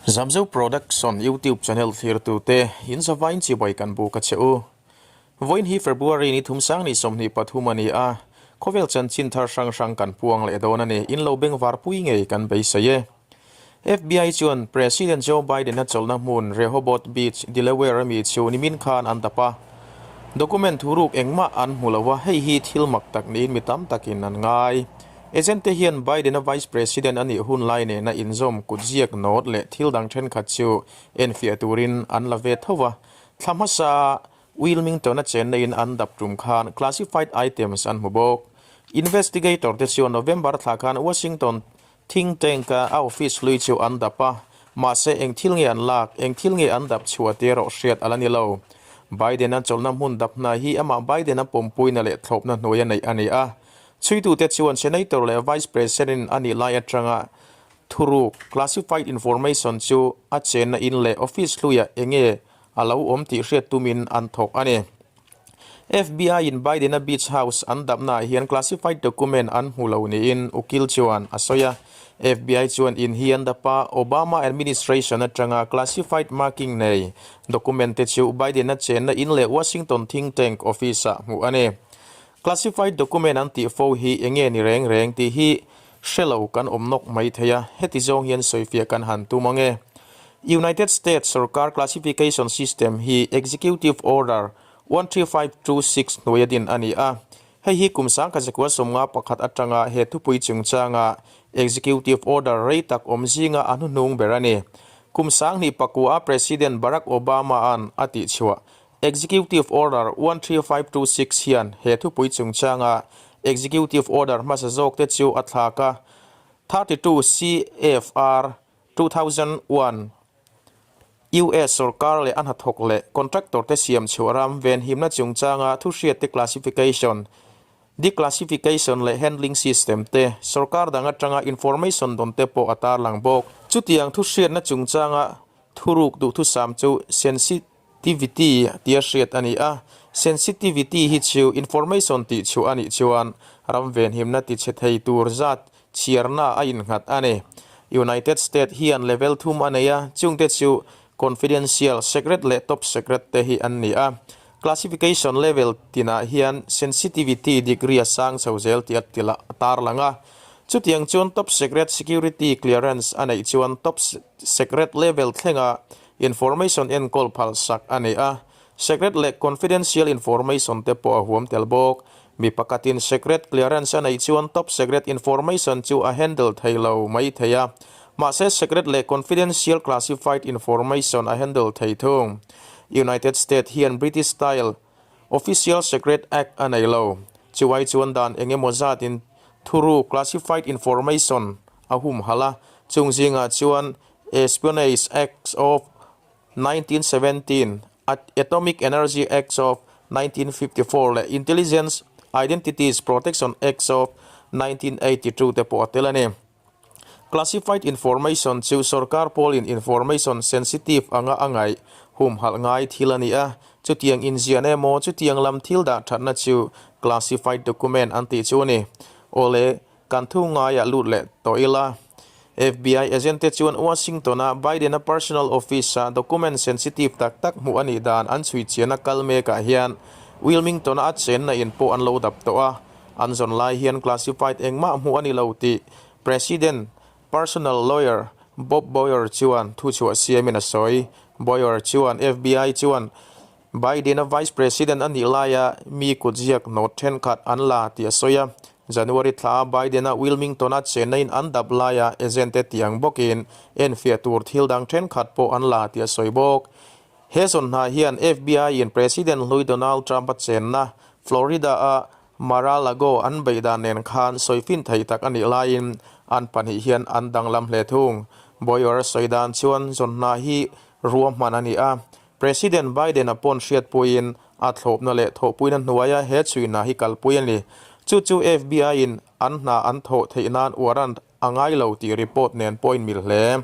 Zamzo Production YouTube channel thlirtute in zavain chibai kan buk a che u. Vawiin hi February ni thum sang ni 23 a ni a, khawvel chanchin thar hrang hrang kan puang leh dawn a ni. In lo bengvar pui ngei kan beisei e. FBI chuan President Joe Biden-a chawlhna hmun Rehoboth Beach, Delaware a mi chu nimin khan an dap a. Document thuruk engmah an hmu lo a, hei hi thil mak tak niin mi tam takin an ngai. Agent te hian Biden-a Vice President a nih hun lai nena inzawm kutziak note leh thil dang thenkhat chu enfiah turin an la ve tho a. Thla hmasa Wilmington-a chenna in an dap tum khan classified items an hmu bawk. Investigator te chuan November thla khan Washington Think tank-a a office hlui chu an dap a, mahse eng thil nge an lak, eng thil nge an dap chhuah tih erawh hriat a la ni lo. Biden-a chawlhna hmun dap hna hi amah Biden-a pawmpuina leh thlawpna hnuaia neih a ni a. Chhuitute chuan Senator leh Vice President a nih lai atanga thuruk, classified information, chu a chenna in leh office hluiah eng nge a lo awm tih hriat tumin an thawk a ni. FBI-in Biden-a Beach House an dapnaah hian classified document an hmu lo niin ukil chuan a sawi a. FBI chuan in hi an dap a, Obama administration atanga classified marking nei document te chu Biden-a chenna in leh Washington think tank office-ah hmuh a ni. Classified document an tih fo hi eng nge ni reng reng tih hi hre lo kan awm nawk mai thei a, heti zawng hian sawifiah kan han tum ang e. United States sorkar classification system hi Executive Order 13526 hnuaia din a ni a. Hei hi kum 1951 atanga he thupui chungchanga Executive Order rei tak awm zinga a hnuhnung ber a ni. Kum 2009 a President Barack Obama-a'n a tihchhuah Executive Order 13526 hian he thupui chungchanga Executive Order hmasa zawkte chu a thlak a, 32 CFR 2001 US sorkar leh a hnathawk leh contractor te siam chhuah ram venhimna chungchanga thuhriatte classification, declassification leh handling system te sorkar dang atanga information dawn te pawh a tarlang bawk. Chutiang thuhriatna chungchanga thuruk duhthusam chu sensitivity tia hriat a ni a, sensitivity hi chu information tih chhuah a nih chuan ram venhimna tichhe thei tur zat chhiarna a innghat a ni. United State hian level thum a nei a, chungte chu Confidential, Secret leh Top Secret te hi an ni a. Classification level tinah hian sensitivity degree a sang chho zel tih a ti a tarlang a. Chutiang chuan Top Secret security clearance a neih chuan Top Secret level thlenga information enkawl phalsak a ni a. Secret leh confidential information te pawh a huam tel bawk. Mi pakhatin secret clearance a neih chuan top secret information chu a handle thei lo mai thei a, mahse secret leh confidential classified information a handle thei thung. United States hian British style Official Secret Act a nei lo. Chuai chuan dan eng emaw zatin thuru classified information a humhalh a, chung zingah chuan Espionage Act of 1917, Atomic Energy Act of 1954 leh Intelligence Identities Protection Act of 1982 te pawh a tel a ni. Classified information chu sorkar pawlin information sensitive anga a ngaih humhalh ngai thil a ni a, chutiang inziahna emaw chutiang lam thil dah thatna chu classified document an tih chu a ni. Awle, Kan thu ngaiah lut leh tawh ila. FBI agent te chuan Washington-a Biden-a personal office-a document sensitive tak tak hmuh a nih dan an chhui chian a kal mekah hian Wilmington-a a chenna in pawh an lo dap tawh a. An zawn lai hian classified engmah hmuh a ni lo tih President personal lawyer Bob Bowyer chuan thuchhuah siamin a sawi. Bowyer chuan FBI chuan Biden-a Vice President a nih laia mi kutziak note thenkhat an la tih a sawi a. January thla Biden-a Wilmington-a chenna in an dap laia agent te tiang bawkin enfiah tur thil dang thenkhat pawh an la tih a sawi bawk. He zawn hna hian FBI-in President hlui Donald Trump-a chenna Florida-a Mar-a-Lago an beih dan nen khan sawi fin thei tak a nih laiin an pahnih hian an danglam hle thung. Bowyer a sawi dan chuan zawn hna hi ruahman a ni a, President Biden-a pawn hriatpuiin a thlawpna leh thawhpuina hnuaia he chhuina hi kalpui a ni. Chu chu FBI-in an hna an thawh theih nan warrant a ngai lo tih report nen pawh in mil hle.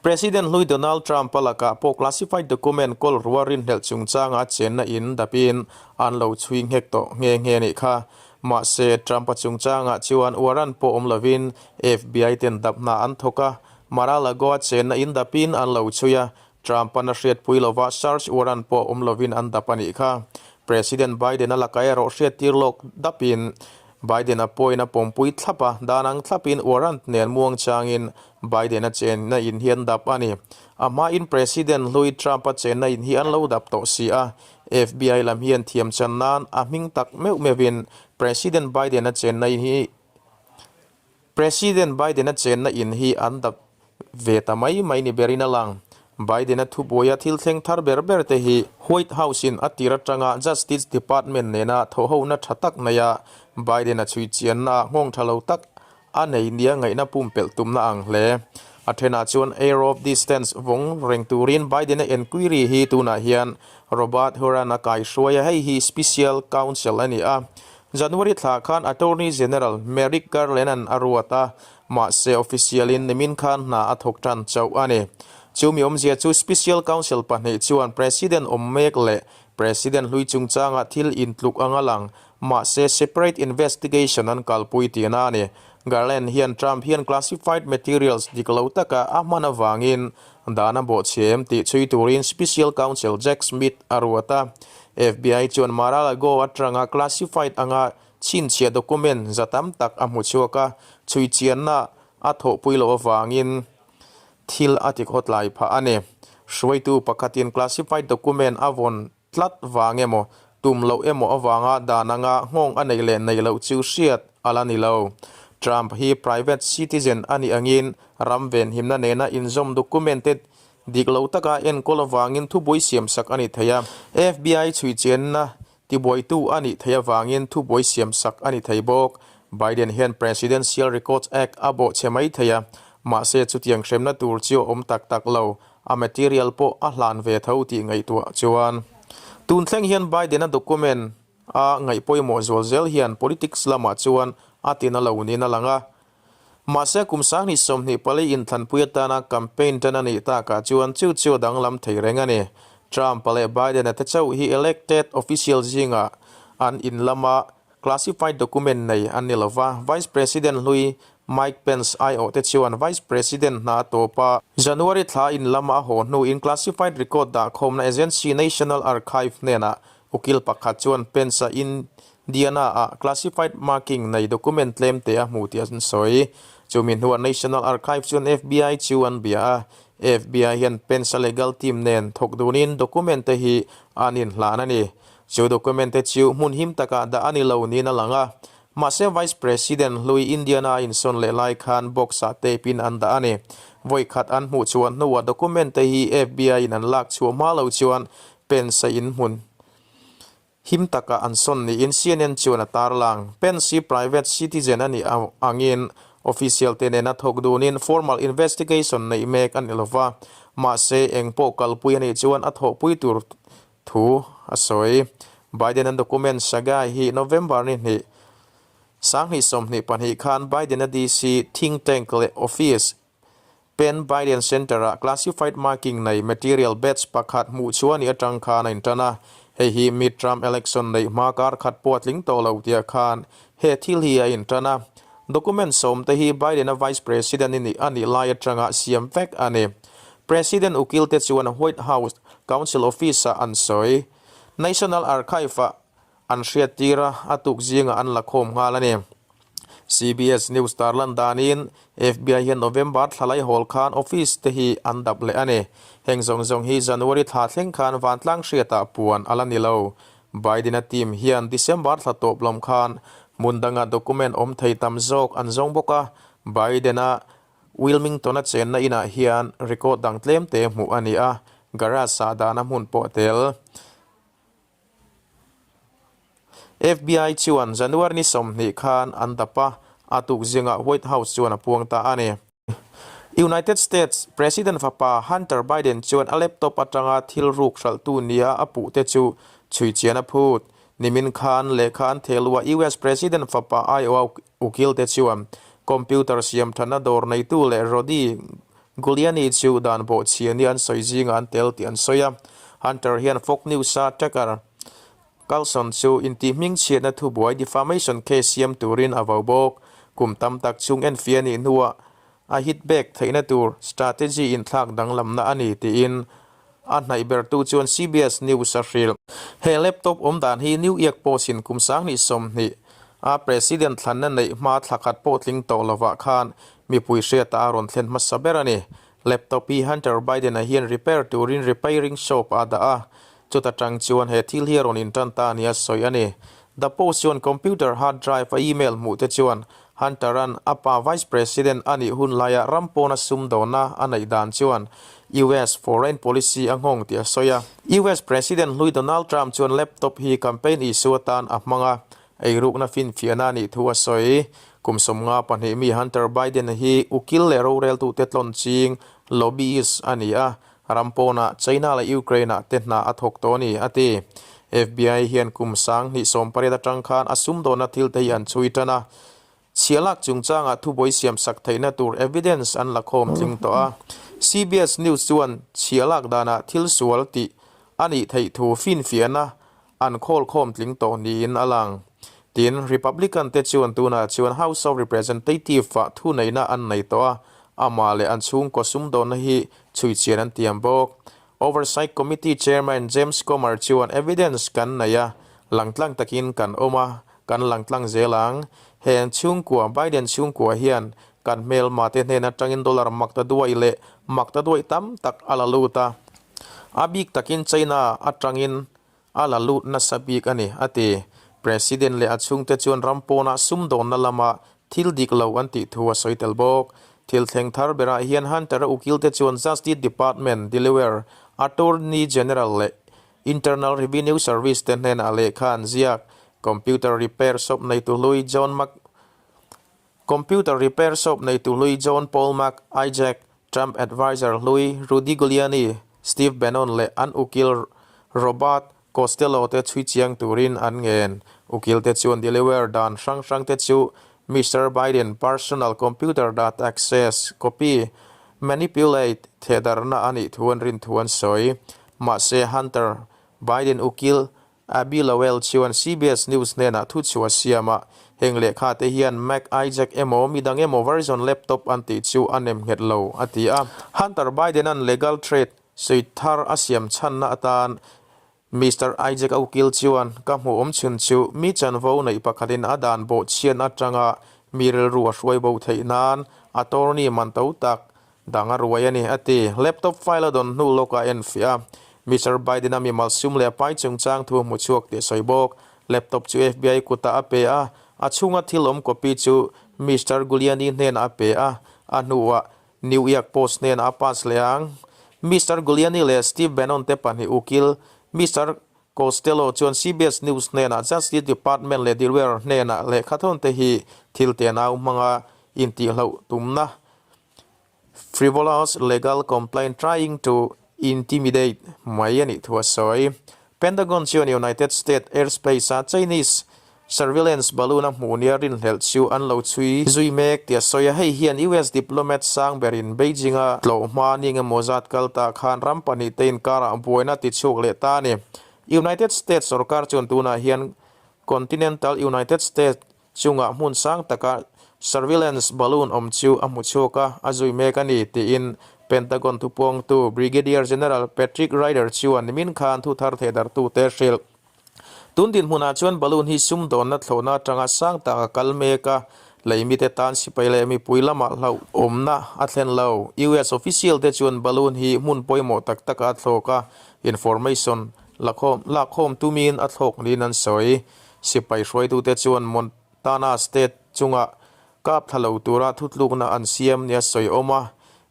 President hlui Donald Trump-a lakah pawh classified document kawl rua rinhlelh chungchanga chenna in dapin an lo chhui nghek tawh nghe nghe nih kha. Mahse, Trump-a chungchangah chuan warrant pawh awm lovin FBI ten dap hna an thawk a. Mar-a-Lago a chenna in dapin an lo chhui a, Trump-a'n a hriatpui lova search warrant pawh awm lovin an dap a nih kha. President Biden-a lakah erawh hriattir lawk dapin Biden-a pawhin a pawmpui thlap a, dan ang thlapin warrant nen muangchangin Biden-a chenna in hi an dap a ni. A hmain President hlui Trump-a chenna in hi an lo dap tawh si a, FBI lam hian thiam chan nan a hming tak meuh meuhin President Biden-a chenna in hi President Biden-a chenna in hi an dap ve ta mai mai ni berin a lang. Biden-a thubuaia thil thleng thar ber ber te hi White House-in a tir atanga Justice Department nena thawhhona tha tak neia Biden-a chhui chianna ah nghawng tha lo tak a nei nia ngaihna pumpelh tumna ang hle. A thenah chuan air of distance vawng reng turin Biden-a enquiry hi tunah hian Robert Horan a kaihruai a, hei hi special counsel a ni a. January thla khan Attorney General Merrick Garland-a'n a ruat a, mahse official-in nimin khan hna a thawk tan chauh a ni. Chumi awmzia chu Special Counsel pahnih chuan President awm mek leh President hlui chungchangah thil intluk anga lang, mahse separate investigation an kalpui tihna a ni. Garland hian Trump hian classified materials dik lo taka a hman avangin Dan a bawhchhe em tih chhui turin Special Counsel Jack Smith a ruat a. FBI chuan Mar-a-Lago atanga classified anga chhinchhiah document za tam tak a hmu chhuak a, chhui chianna a thawhpui loh avangin thil a ti khawtlai phah a ni. Hruaitu pakhatin classified document a vawn Tlat vang emaw, tum loh emaw avanga dan anga nghawng a neih leh neih loh chu hriat a la ni lo. Trump hi private citizen a nih angin ram venhimna nena inzawm document te dik lo taka enkawl avangin thubuai siamsak a ni thei a. FBI chhuichenna tibuaitu a nih theih avangin thubuai siamsak a ni thei bawk. Biden hian Presidential Records Act a bawhchhe mai thei a, mahse chutiang hremna tur chu a awm tak tak lo. A material pawh a hlan ve tho tih ngaihtuah chuan tun thleng hian Biden-a document a ngaih pawimawh zual zel hian politics lamah chuan a tina lo niin a lang a. Mahse kum 2024 inthlanpui atana campaign tan a nih takah chuan chu chu a danglam thei reng a ni. Trump-a leh Biden-a te chauh hi elected official zingah an in lama Classified document nei an ni lova, Vice President hlui Mike Pence aiawhte chuan Vice President hna a tawp a. January thla in lama a haw hnuin classified record dahkhawmna agency National Archive hnenah ukil pakhat chuan Pence-a Indiana-ah classified marking nei document tlemte a hmu tih an sawi. Chumi hnuah National Archive chuan FBI chu an bia a, FBI hian Pence-a legal team nen thawk dunin document te hi an inhlan a ni. Chu document te chu hmun him takah dah a ni lo niin a lang a, mahse Vice President hlui Indiana a insawn leh lai khan box ah tape in an dah a ni. Vawi khat an hmuh chhuah hnuah document te hi FBI in an lak chhuah hma lo chuan Pence a in hmun him takah an sawn niin CNN chuan a tarlang. Pence hi private citizen a nih angin official te nena thawk dunin formal investigation neih mek a ni lova, mahse eng pawh kalpui a nih chuan a thawhpui tur Thu a sawi. Biden-a document saga hi November ni hnih, 2022 khan Biden-a DC think tank leh office, Penn Biden Center-ah classified marking nei material batch pakhat hmuh chhuah ni atang khan a intan a. Hei hi mid-term election neih hma kar khat pawh a tling tawh lo tih ah khan he thil hi a intan a. Document sawmte hi Biden-a vice president a nih lai atanga siam vek a ni. President ukil te chuan White House Council Office-ah an sawi. National Archive-ah an hriattir a, a tuk zingah an la khawm nghal a ni. CBS News tarlan danin FBI hian November thla laihawl khan office te hi an dap leh a ni. Heng zawng zawng hi January thla thleng khan vantlang hriatah puan a la ni lo. Biden-a team hian December thla tawp lam khan hmun danga document awm thei tam zawk an zawng bawk a, Biden-a Wilmington-a chenna inah hian record dang tlemte hmuh a ni a, garage sah dahna hmun pawh a tel. FBI chuan January ni 20 khan an dap a, a tuk zingah White House chuan a puang ta a ni. United States President fapa Hunter Biden chuan a laptop atanga thil ruk hralhtu nia a puhte chu chhui chian a phut. Nimin khan lehkha an thehluh a US President fapa aiawh a Ukil te chuan computer siam thatna dawr neitu leh Rudy Giuliani chu dan bawhchhia nia an sawi zingah an tel tih an sawi a. Hunter hian Fox News-a Tucker Carlson chu intihhmingchhiatna thubuai defamation case siam turin a vau bawk. Kum tam tak chung enfiah a nih hnuah. A hit back theihna tur strategy inthlak danglamna a ni tiin a hnaih bertu chuan CBS News a hrilh. He laptop awm dan hi New York Post-in kum 2020 a President thlanna neih hma thla khat pawh tling tawh lovah khan mipui hriata a rawn thlen hmasa ber a ni. Laptop hi Hunter Biden-a hian repair turin repairing shop a dah a, chuta tang chuan he thil hi a rawn intan ta nia sawi a ni. The Post chuan computer hard drive a email hmuh te chuan Hunter-a'n a pa Vice President a nih hun laia ram pawna sumdawnna a neih dan chuan US foreign policy a nghawng tih a sawi a. US President hlui Donald Trump chuan laptop hi campaign issue atan a hmang a, eirukna finfiahna a nih thu a sawi. Kum 52 mi Hunter Biden-a hi ukil leh roreltute tlawn ching, lobbyist, a ni a, ram pawnah China leh Ukraine-ah te hna a thawk tawh a ni, a ti. FBI hian kum 2018 atang khan a sumdawnna thil te hi an chhui tan a, chhialak chungchangah thubuai siamsak theihna tur evidence an la khawm tling tawh a. CBS News chuan chhialak danah thil sual tih a nih theih thu finfiahna an khawl khawm tling tawh niin a lang. Tin, Republican te chuan tunah chuan House of Representative-ah thuneihna an nei tawh a, amah leh an chhungkaw sumdawnna hi chhui chian an tiam bawk. Oversight Committee Chairman James Comer chuan evidence kan nei a, langtlang takin kan awm a, kan langtlang zel ang. He an chhungkua, Biden chhungkua hian kan hmelma te hnen atangin dollar makta duai leh makta duai tam tak a la lut a. A bik takin China atangin a la lut nasa bik a ni, a ti. President leh a chhungte chuan ram pawnah sumdawnna lama thil dik lo an tih thu a sawi tel bawk. Thil thleng thar berah hian Hunter-a ukilte chuan Justice Department, Delaware Attorney General leh Internal Revenue Service te hnenah lehkha an ziak. Computer repair shop neitu hlui John Mc. Computer repair shop neitu hlui John Paul Mac Isaac, Trump adviser hlui Rudy Giuliani, Steve Bannon leh an ukil Robert Costello te chhui chiang turin an ngen. Ukil te chuan Delaware dan hrang hrang te chu Mister Biden personal computer data access copy manipulate thehdarhna a nih thu an rin thu an sawi. Mahse Hunter Biden ukil Abby Lowell chuan CBS News hnenah thu chhuah a siam a, heng lehkha te hian Mac Isaac emaw midang emaw version laptop an tih chu a nem nghet lo, a ti a. Hunter Biden-a'n legal threat sawi thar a siam chhanna atan Mister Isaac a ukil chuan, Ka hmuh awm chhun chu mi chanvo neih pakhatin a dan bawhchhian atanga mi rilru a hruai bo theih nan attorney man to tak Dang a ruai a ni, a ti. Laptop file a dawn hnu lawk a enfiah a. Mister Biden-a mimal sum leh a pai chungchang thu a hmu chhuak tih a sawi bawk. Laptop chu FBI kutah a pe a, a chhunga thil awm copy chu Mister Giuliani hnenah a pe a, a hnuah New York Post hnenah a pass leh ang. Mister Giuliani leh Steve Bannon te pahnih ukil Mister Costello chuan CBS News hnenah Justice Department leh Delaware hnenah lehkhathawn te hi thil tenau hmanga intihhlauh tumna Frivolous legal complaint trying to intimidate mai a nih thu a sawi. Pentagon chuan United States airspace-a Chinese surveillance balloon a hmuh nia rinhlelh chu an lo chhui zui mek tih a sawi a, hei hian US diplomat sang berin Beijing-a tlawh hma ni engemaw zat kal ta khan ram pahnihte inkarah buaina ti chhuak leh ta a ni. United States sorkar chuan tunah hian continental United States Chungah hmun sang taka surveillance balloon awm chu a hmu chhuak a, a zui mek a ni, tiin Pentagon thupuangtu Brigadier General Patrick Ryder chuan nimin khan thu thar thehdarhtute hrilh. Tun dinhmunah chuan balloon hi sumdawnna thlawhna atanga sang tak a kal mek a, lei mite tan sipai leh mipui lamah hlauhawmna a thlen lo. US official te chuan balloon hi hmun pawimawh tak takah a thlawk a, information lakkhawm tumin a thlawk niin an sawi. Sipai hruaitute chuan Montana State chunga kap thla lo tura thutlukna an siam nia sawi awm a,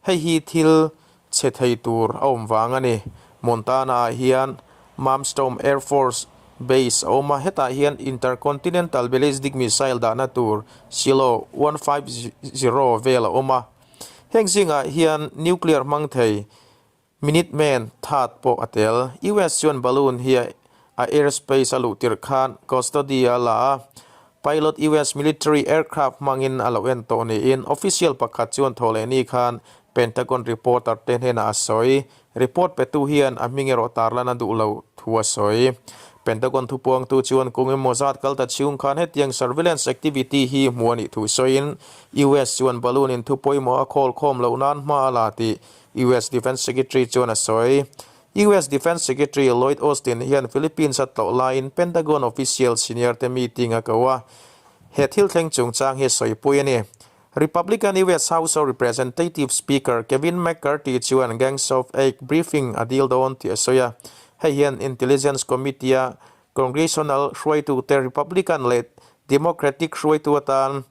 hei hi thil chhe thei tur a awm vang a ni. Montana-ah hian Malmstrom Air Force Base a awm a, hetah hian Intercontinental Ballistic Missile dahna tur silo 150 vel a awm a. Heng zingah hian nuclear hmang thei Minuteman that pawh a tel. US chuan balloon hi a airspace a luh tirh khan custody a la a, pilot US military aircraft hmangin a lo en tawh niin official pakhat chuan thawhlehni khan Pentagon reporter te hnenah a sawi. Report petu hian a hming erawh tarlan a duh lo thu a sawi. Pentagon thupuangtu chuan kum emaw zat kal ta chhung khan hetiang surveillance activity hi hmu a nih thu sawiin US chuan balloon in thu pawimawh a khawl khawm loh nan hma a la tih US Defence Secretary chuan a sawi. US Defence Secretary Lloyd Austin hian Philippines a tlawh laiin Pentagon official senior te meeting a ko a, he thil thleng chungchang hi a sawipui a ni. Republican US House of Representatives Speaker Kevin McCarthy chuan Gangs of Eight briefing a dil dawn tih a sawi a, hei hian Intelligence Committee-a Congressional hruaitute Republican leh Democratic hruaitu atan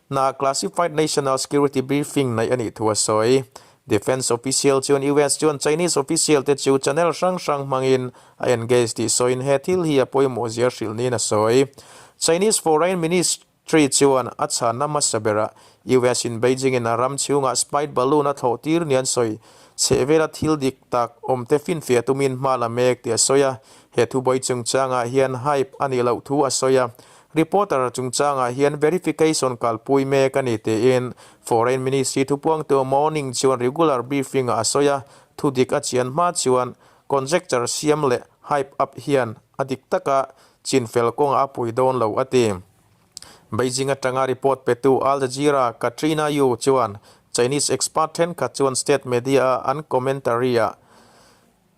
na classified national security briefing neih a nih thu a sawi. Defence official chuan US chuan Chinese official te chu channel hrang hrang hmangin a engage tih sawiin he thil hi a pawimawh zia hrilh niin a sawi. Chinese Foreign Ministry Tree chuan a chhanna hmasa berah US in Beijing in a ram chhungah spy balloon a thlawh tir ni an sawi. Chhehvela thil dik tak awmte finfiah tumin hma la mek tih a sawi a. He thubawi chungchangah hian hype a nih loh thu a sawi a. Reporter chungchangah hian verification kalpui mek a ni tiin Foreign Ministry thupuangtu Mao Ning chuan regular briefing ah a sawi a. Thu dik a chian hma chuan conjecture siam leh hype up hian a dik taka chinfel kawngah a pui dawn lo a ti. Beijing atanga report petu Al Jazeera Katrina Yu chuan Chinese expert thenkhat chuan state media-a an commentary-ah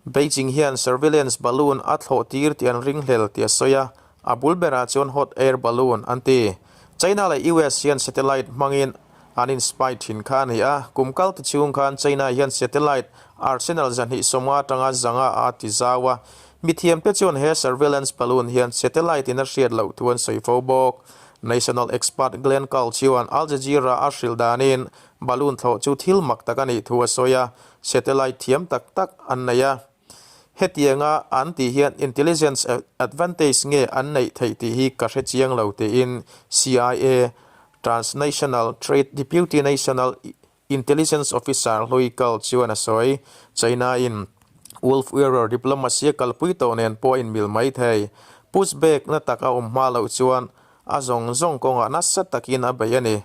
Beijing hian surveillance balloon a thlawh tir tih an ringhlel tih a sawi a, a bul berah chuan hot air balloon an ti. China leh US hian satellite hmangin an in spy thin kha a ni a, kum kal ti chhung khan China hian satellite arsenal 250 atanga 500 a ti zau a, mithiamte chuan he surveillance balloon hian satellite in a hriat loh thu an sawi fo bawk. National expert Glenn Kahl chuan Al Jazeera a hrilh danin balloon thlawh chu thil mak tak a nih thu a sawi a, satellite thiam tak tak an nei a. Hetianga an tih hian intelligence advantage nge an neih theih tih hi ka hre chiang lo tiin CIA Transnational Trade Deputy National Intelligence Officer Hlui Kal chuan a sawi. China-in Wolf Warrior diplomacy a kalpui tawh nen pawh a inmil mai thei. Pushback na tak a awm hma loh chuan a zawng zawng kawngah nasa takin a bei a ni.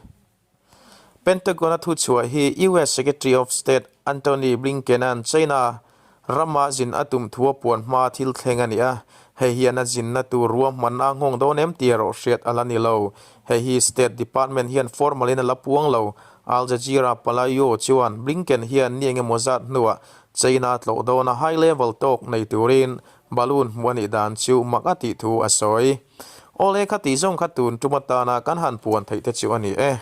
Pentagon-a thuchhuah hi US Secretary of State Antony Blinken-a'n China rama zin a tum thu a puan hma thil thleng a ni a, hei hian a zinna tur ruahmanna a nghawng dawn em tih erawh hriat a la ni lo. Hei hi State Department hian formal-in a la puang lo. Al Jazeera Palaio chuan Blinken hian ni engemaw zat hnuah China tlawh dawna high level talk nei turin balloon hmuh a nih dan chu mak a tih thu a sawi. Awle kha tih zawng kha tun tum atana kan han puan theih te chu a ni e.